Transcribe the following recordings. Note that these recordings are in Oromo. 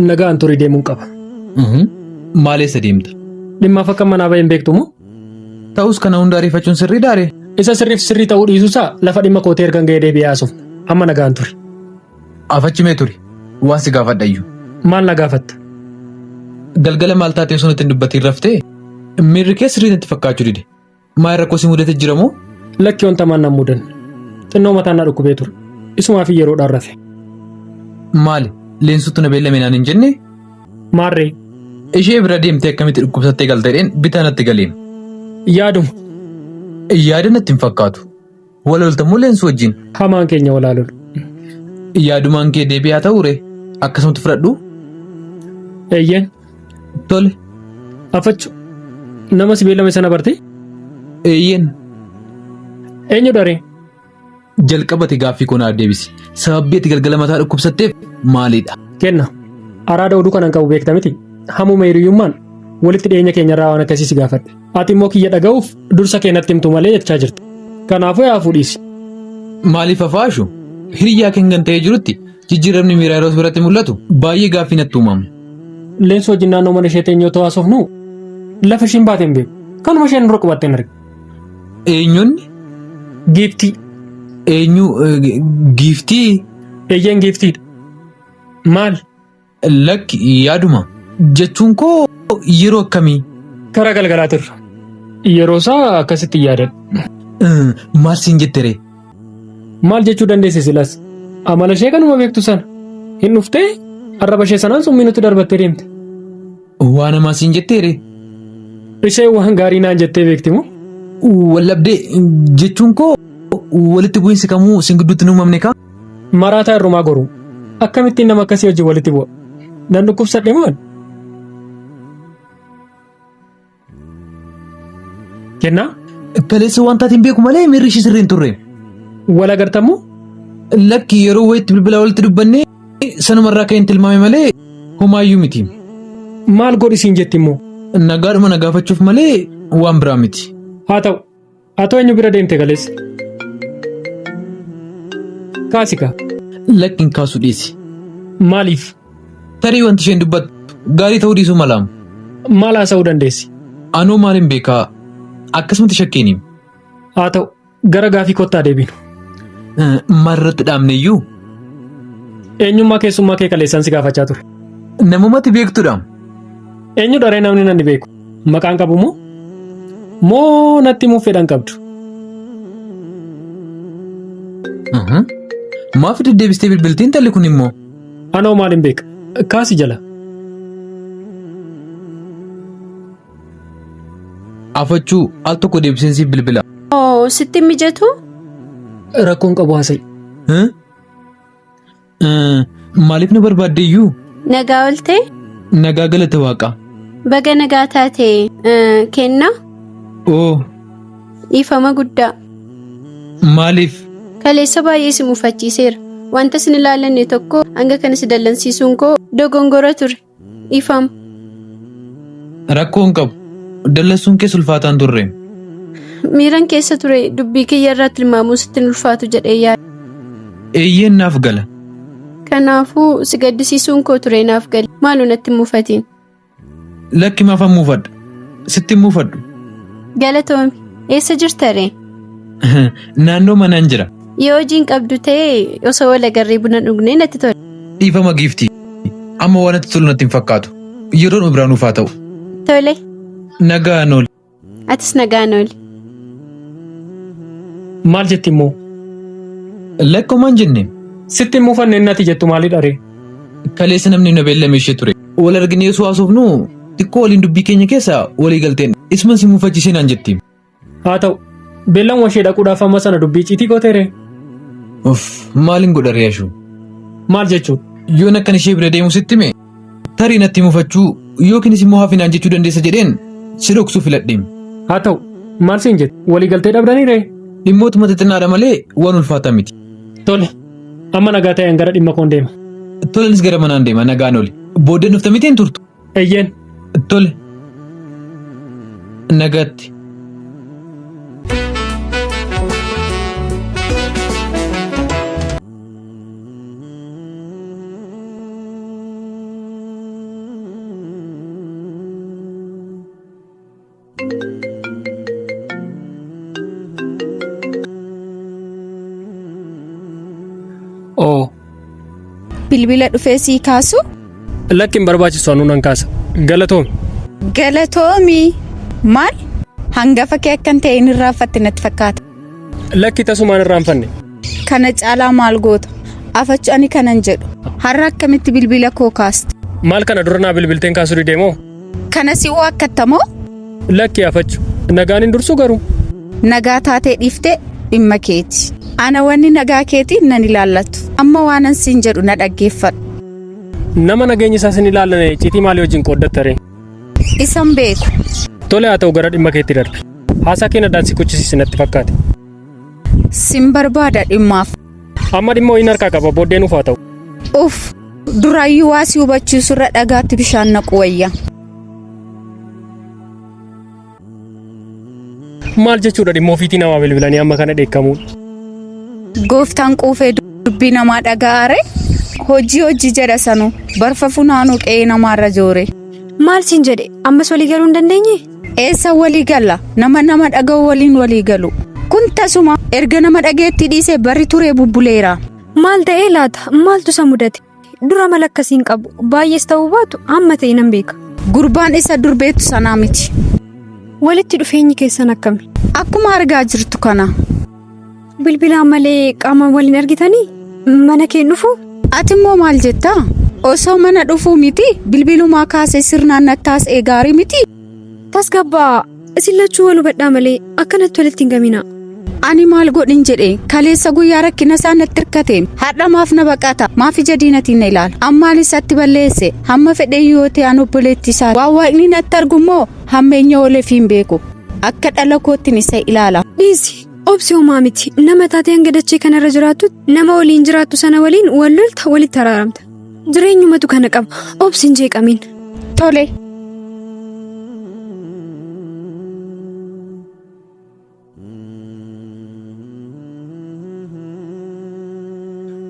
Nagaan turii deemuun qaba. Maal eessa deemta? Dhimmaaf akka manaa baheen beektu moo? Ta'us kana hunda ariifachuun sirrii daare? Isa sirriif sirrii ta'uu dhiisuusaa lafa dhimma kootee ergan ga'ee deebi'ee haasofna. Amma nagaan turi. Afachi mee turi. Waan si gaafadha iyyuu. Maal na gaafatta? Galgala maal taatee osoo natti hin dubbatiin raftee? Miirri kee sirrii natti fakkaachuu dide. Maal rakkoo si mudate jira moo? Lakki wanta maan nan mudan. Xinnoo mataan na dhukkubee ture. Isumaaf yeroodhaan rafe. Maali? Leensuutti na beellame naan hin jenne? Maarree. Ishee bira deemtee akkamitti dhukkubsattee galte jedheen bitaa natti galeen. Yaaduma. Yaada natti hin fakkaatu. Wal loltammoo leensuu wajjin. Hamaan keenya walaa lolu. Yaadumaan kee deebii haa ta'uu ree? Akkasumatti fudhadhu. Eeyyeen. Tole. Afachu. Nama si beellame sana barte? Eeyyeen. Eenyu dharee? Jalqabati gaaffii koo naaf deebisi. Sababbii ati galgala mataa dhukkubsatteef maalidha? Kenna. Araada oduu kanan qabu beekta miti. Hamuma hiriyyummaan walitti dhiyeenya keenyarraa waan akkasii si gaafadhe. Ati immoo kiyya dhaga'uuf dursa kee natti himtu malee jechaa jirta. Kanaafuu yaa fuudhiisi. Maaliif afaashu? Hiriyyaa keen kan ta'ee jirutti jijjiiramni miiraa yeroo biratti mul'atu baay'ee gaaffii natti uumama. Leensu wajjin naannoo mana ishee teenyee otoo haasofnu lafa ishiin baate hin beeku. Kanuma isheen dura qubatte hin arge. Eenyuun? Giiftii. Eenyu giiftii? Eeyyeen giiftiidha. Maal? Lakki yaaduma. Jechuun koo yeroo akkamii? Karaa galgalaa turre. Yeroo isaa akkasitti yaadadha. Maal siin jette ree? Maal jechuu dandeesse silas? Amala ishee kanuma beektu sana. Hin dhuftee arraba ishee sanaan summii nutti darbattee deemte. Waan hamaa siin jettee ree? Isheen waan gaarii naan jettee beekti moo? Wallabdee jechuun koo walitti bu'iinsi kamuu sin gidduutti hin uumamne kaa? Maraataa irrumaa goru. Akkamittiin nama akkasii wajjin walitti bu'a? Nan dhukkubsadhe moo? Kennaa? Kaleessa waan taateen beeku malee miirri ishee sirrii hin turre. Wal agartammoo? Lakki yeroo wayitti bilbila walitti dubbannee sanumarraa kan tilmaame malee homaayyuu miti. Maal godhi siin jetti immoo? Nagaadhuma na gaafachuuf malee waan biraa miti. Haa ta'u. Atoo eenyu bira deemte kaleessa? Kaasi kaa. Lakki hin kaasu dhiisi. Maaliif? Tarii wanti isheen dubbattu gaarii ta'uu dhiisuu mala. Maal haasa'uu dandeessi? Anoo maalin beekaa? Akkasumatti shakkeeni. Haa ta'u, gara gaafii kottaa deebinu. Maal irratti dhaabne iyyuu? Eenyummaa keessummaa kee kaleessaan si gaafachaa ture. Namumatti beektudha. Eenyu dharee namni nanni beeku? Maqaan qabu moo? Moo natti himuuf fedhan qabdu? Maaf deddeebistee bilbilti intalli kun immoo? Anoo maalin beeka? Kaasi jala. Afachuu al tokko deebiseen siif bilbila. Oo, sitti hin mijatu? Rakkoon qabu haasa'i. Maaliif na barbaadde iyyuu? Nagaa ooltee? Nagaa galata waaqaa. Baga nagaa taate kennaa? Oo. Dhiifama guddaa. Maaliif? Kaleessa baay'ee si mufachiiseera. Wanta sin ilaallanne tokko hanga kana si dallansiisuun koo dogongora ture. Dhiifama. Rakkoo hin qabu. Dallansuun kees ulfaataa hin turre. Miiran keessa ture dubbii kiyya irraa tilmaamuu sitti hin ulfaatu jedhee yaada. Eeyyeen naaf gala. Kanaafuu si gaddisiisuun koo ture naaf gale. Maaloo natti hin mufatiin. Lakki maafan muufadha? Sitti hin muufadhu. Galatoomi. Eessa jirta ree? Naannoo manaan jira. Yoo hojii hin qabdu ta'e osoo wal agarree buna dhugnee natti tola. Dhiifama giiftii. Amma waan natti tolu natti hin fakkaatu. Yeroon biraa nuuf haa ta'u. Tole. Nagaan ooli. Atis nagaan ooli. Maal jetti immoo? Lakki homaa hin jenne. Sitti hin mufanne inni ati jettu maalidha ree? Kaleessa namni na beellame ishee ture. Wal arginee osoo haasofnu xiqqoo waliin dubbii keenya keessa walii galteen isuma si mufachiisee naan jetti. Haa ta'u, beellamuma ishee dhaquudhaaf amma sana dubbii icciitii gootee ree? Uff, maalin godha ree Ashuu? Maal jechuudha? Yoon akkan ishee bira deemu sitti hime tarii natti mufachuu yookiinis immoo hafi naan jechuu dandeessa jedheen si dhoksuu filadhe. Haa ta'u, maal siin jette? Walii galtee dhabdanii ree? Dhimmootuma xixinnaadha malee waan ulfaataa miti. Tole, amma nagaa ta'een gara dhimma koon deema. Tole anis gara manaan deema nagaan ooli. Booddee dhufta miti hin turtu? Eeyyeen. Tole. Nagaatti. Oo. Bilbila dhufee sii kaasu? Lakki hin barbaachisu anuu nan kaasa. Galatoomi. Galatoomi. Maal? Hangafa kee akkan ta'e hin irraanfatte natti fakkaata. Lakki tasumaan irraanfanne. Kana caalaa maal goota? Afachu ani kanan jedhu. Har'a akkamitti bilbila koo kaasta? Maal kana dura naa bilbilteen kaasuu didee moo? Kana si waakkatta moo? Lakki afachu. Nagaan hin dursu garuu. Nagaa taatee dhiiftee dhimma keeti. Ana wanni nagaa keetii nan ilaallatu. Amma waanan siin jedhu na dhaggeeffadhu. Nama nageenyi isaa sin ilaallanne icciitii maalii wajjin qooddatta ree? Isan beeku. Tole haa ta'u gara dhimma keetti darbi. Haasaa keen addaan si kuchisiise natti fakkaate. Sin barbaada dhimmaaf. Amma dhimma wayiin harkaa qaba booddee nuuf haa ta'u. Uff! Duraayyuu waa si hubachiisurra dhagaatti bishaan naqu wayya. Maal jechuudha dhimma ofiitii namaa bilbilanii amma kana dheekkamuun? Gooftaan quufee dubbii namaa dhaga'aare hojii hojii jedha sanuu barfa funaanuu qe'ee namaarra joore. Maal siin jedhe ammas walii galuu hin dandeenye? Eessa walii galla nama nama dhaga'u waliin walii galu. Kun tasuma erga nama dhageetti dhiisee barri turee bubbuleera. Maal ta'ee laata? Maaltu isa mudate? Dura amala akkasii hin qabu. Baay'ees ta'uu baatu amma ta'e nan beeka. Gurbaan isa dur beektu sanaa miti. Walitti dhufeenyi keessan akkami? Akkuma argaa jirtu kana. Bilbilaan malee qaamaan wal hin argitanii? Mana kee hin dhufuu? Ati immoo maal jetta? Osoo mana dhufuu miti bilbilumaa kaasee sirnaan natti haasa'ee gaarii miti? Tasgabbaa'a. Isin lachuu wal hubadhaa malee akkanatti walitti hin gaminaa. Ani maal godhin jedhe kaleessa guyyaa rakkina isaa natti hirkate har'a maaf na baqata maaf ija diinatiin na ilaala ammaan isatti balleesse hamma fedhe yoo ta'e an obboleetti isaa waan waaqni natti argu immoo hammeenya ooleef hin beeku akka dhala koottin isa ilaala. Dhiisi obsi homaa miti nama taatee hanga dachee kanarra jiraattutti nama waliin jiraattu sana waliin wal lolta walitti araaramta. Jireenyumatu kana qaba. Obsi hin jeeqamin. Tole.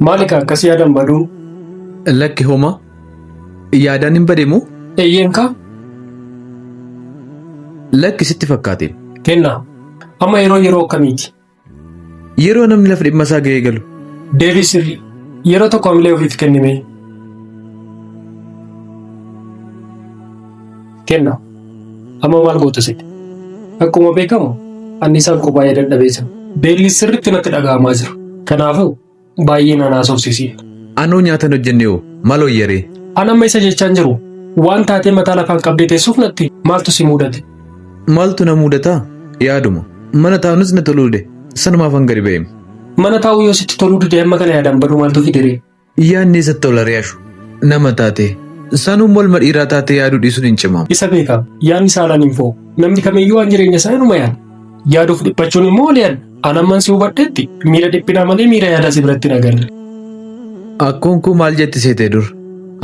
Maali kaa akkas yaadan baduun? Lakki homaa. Yaadaan hin bade moo? Eeyyeen kaa. Lakki sitti fakkaate. Kennaa. Amma yeroo yeroo akkamiiti? Yeroo namni lafa dhimma isaa ga'ee galu. Deebii sirrii. Yeroo tokko hamilee ofiif kennimee. Kenna. Amma maal goota seete? Akkuma beekamu anniisaan koo baay'ee dadhabee jira. Beelli sirriitti natti dhaga'amaa jira. Kanaafuu baay'ee na naasofsiisi. Anoo nyaata hin hojjenne hoo maal wayyaree? An amma isa jechaan jiru waan taatee mataa lafaan qabdee teessuuf natti maaltu si muudate? Maaltu na muudata? Yaaduma. Mana taa'uunis na toluu dide. Sanumaafan gadi ba'eem. Mana taa'uu yoo sitti toluu dide amma kana yaadaan baduu maaltu fideree? Yaadni eessatti tola ree Ashu? Nama taatee. Sanuu morma dhiiraa taatee yaaduu dhiisuun hin cimamu. Isa beeka. Yaadni saalaan hin fo'u. Namni kamiyyuu waan jireenya isaa inuma yaada. Yaaduuf dhiphachuun immoo walii adda. An amman si hubadhetti miira dhiphinaa malee miira yaadaa si biratti hin agarre. Akkoon koo maal jetti seete dur?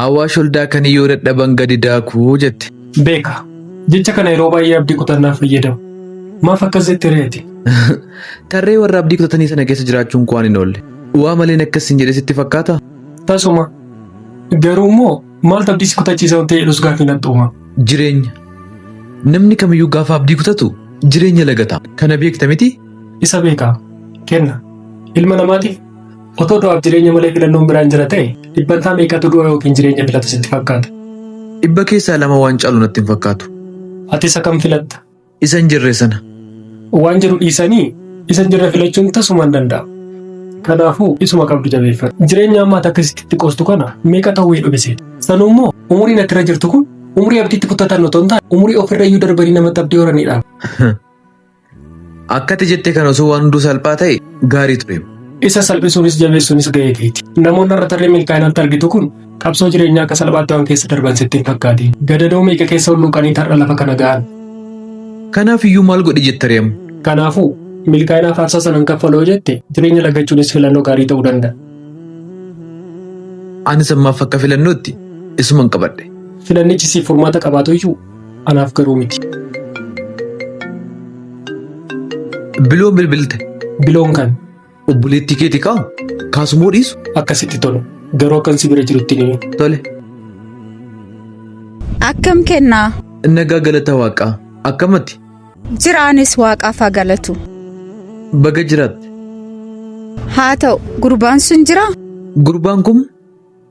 Awaash ol daakanii yoo dadhaban gadi daakuu jette. Beeka. Jecha kana yeroo baay'ee abdii kutannaaf fayyadamu. Maaf akkas jette ree ati? Tarree warra abdii kutatanii sana keessa jiraachuun koo waan hin oolle. Waa maleen akkas sin jedhe sitti fakkaataa? Tasuma. Garuu immoo maaltu abdii si kutachiisa wanti jedhus gaaffii natti uuma. Jireenya. Namni kamiyyuu gaafa abdii kutatu jireenya lagata. Kana beekta miti? Isa beeka. Kenna. Ilma namaatiif otoo du'aaf jireenya malee filannoon biraan jira ta'e dhibbantaa meeqatu du'a yookiin jireenya filata sitti fakkaata? Dhibba keessaa lama waan caalu natti hin fakkaatu. Ati isa kam filatta? Isa hin jirre sana. Waan jiru dhiisanii isa hin jirre filachuun tasuma hin danda'amu. Kanaafuu isuma qabdu jabeeffadhu. Jireenya amma ati akkasitti itti qoostu kana meeqa ta'uu dhume seeta. Sanuu immoo umuriin ati irra jirtu kun umurii abdiitti kuttatan otoo hin taane umurii ofirra iyyuu darbanii namatti abdii horanidha. Akka ati jette kana osoo waan hunduu salphaa ta'e gaarii ture. Isa salphisuunis jabeessuunis gahee keeti. Namoonni har'a tarree milkaa'inaatti argitu kun qabsoo jireenyaa akka salphaatti waan keessa darban sitti hin fakkaatiin. Gadadoo meeqa keessa hulluuqanii har'a lafa kana ga'an. Kanaaf iyyuu maal godhi jetta ree amma? Kanaafuu, milkaa'inaaf aarsaa sana hin kaffalu yoo jette jireenya lagachuunis filannoo gaarii ta'uu danda'a. Anis ammaaf akka filannootti isuman qabadhe. Filannichi siif furmaata qabaatu iyyuu anaaf garuu miti. Biloon bilbilte. Biloon kan. Obboleettii keeti kaa? Kaasumoo dhiisu? Akka sitti tolu. Garuu akkan si bira jirutti ni. Tole. Akkam kennaa? Nagaa galata waaqaa. Akkamati? Jiraanis waaqaaf haa galatu. Baga jiraatte. Haa ta'u, gurbaan sun jiraa? Gurbaan kun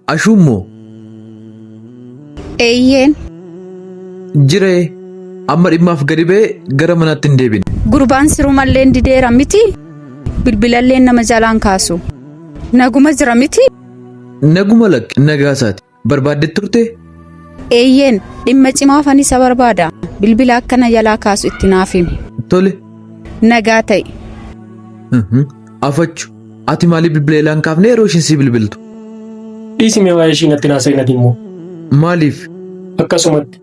Ashuun moo? Eeyyeen. Jiree amma dhimmaaf gadi ba'ee gara manaatti hin deebine. Gurbaan sirumalleen dideera miti. Bilbilalleen nama jalaan kaasu. Naguma jira miti. Naguma lakki nagaa isaati. Barbaadde turte? Eeyyeen dhimma cimaafan isa barbaada. Bilbila akkana jalaa kaasu itti naaf himi. Tole. Nagaa ta'i. Afachu ati maaliif bilbila ilaan kaafne yeroo ishiin si bilbiltu? Dhiisi mee waa'ee ishii natti haasa'in ati immoo. Maaliif? Akkasumatti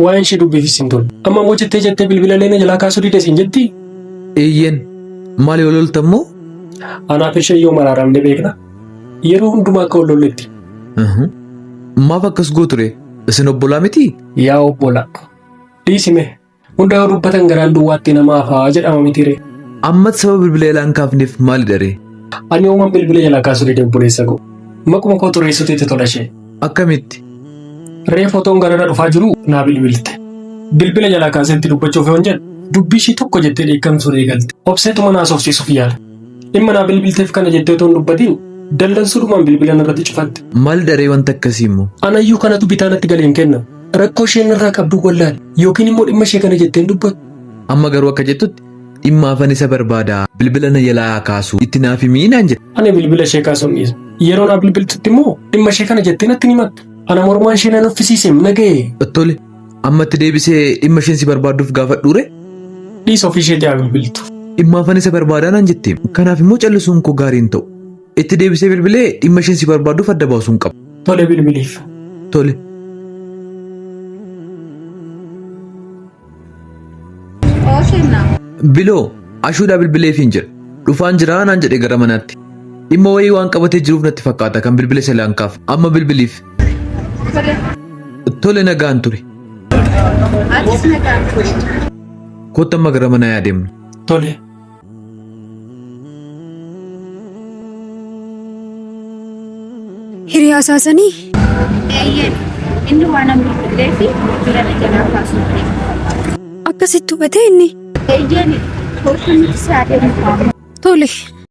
waa'een ishii dubbiifis hin tolu. Amma immoo jettee jettee bilbila illee na jalaa kaasuu dide siin jettii? Eeyyeen maali wal lolta immoo? Anaaf ishee yoo maraaramne beekna. Yeroo hundumaa akka wal lolletti. Maaf akkas gootu ree? Isin obbolaa mitii? Yaa obbolaa. Dhiisi mee. Hunda yoo dubbatan garaan duwwaatti nama hafaa jedhama mitiiree. Ammas sababa bilbila ilaan kaafneef maalidha ree? Ani uuman bilbila jalaa kaasuu dide obboleessa koo. Maquma koo xureessuutu itti tola ishee. Akkamitti? Reef otoon garana dhufaa jiru naa bilbilte. Bilbila jalaa kaasee itti dubbachuuf yoon jedhu dubbii ishii tokko jettee dheekkamsuun eegalte. Obseetuma na haasofsiisuuf yaala. Dhimma naa bilbilteef kana jettee otoo hin dubbatiin dallansuudhumaan bilbila narratti cufatte. Maalidha ree wanta akkasii immoo? Anayyuu kanatu bitaa natti galee hin kennamu. Rakkoo isheen narraa qabdu wallaale yookiin immoo dhimma ishee kana jettee hin dubbattu. Amma garuu akka jettutti dhimma afan isa barbaada bilbila na jalaa haa kaasu itti naaf himii naan jedhe. Ani bilbila ishee kaasuu hin dhiisu. Yeroo naa bilbiltutti immoo dhimma ishee kana jettee natti hin himattu. Ana mormaan ishee na nuffisiiseem na ga'e. Tole amma itti deebisee dhimma isheen si barbaadduuf gaafadhuure? Dhiisa ofii isheetii haa bilbiltu. Dhimma afan isa barbaadaa naan jette. Kanaaf immoo callisuun koo gaarii hin ta'u. Itti deebisee bilbilee dhimma isheen si barbaadduuf adda baasuun qaba. Tole bilbiliif. Tole. Biloo ashuudhaa bilbileefiin jira. Dhufaan jira naan jedhe gara manaatti. Dhimma wayii waan qabatee jiruuf natti fakkaata kan bilbila isa laankaaf. Amma bilbiliif. Tole nagaan ture. Atis nagaan ture. Kottu amma gara manaa yaa deemnu. Tole. Hiriyaa isaasanii Eeyyeen inni waan an bilbilee fi bilbila na jalaa kaasuu akkasitti hubatee inni. Eeyyeen kottu nuti isaa deemu. Tole.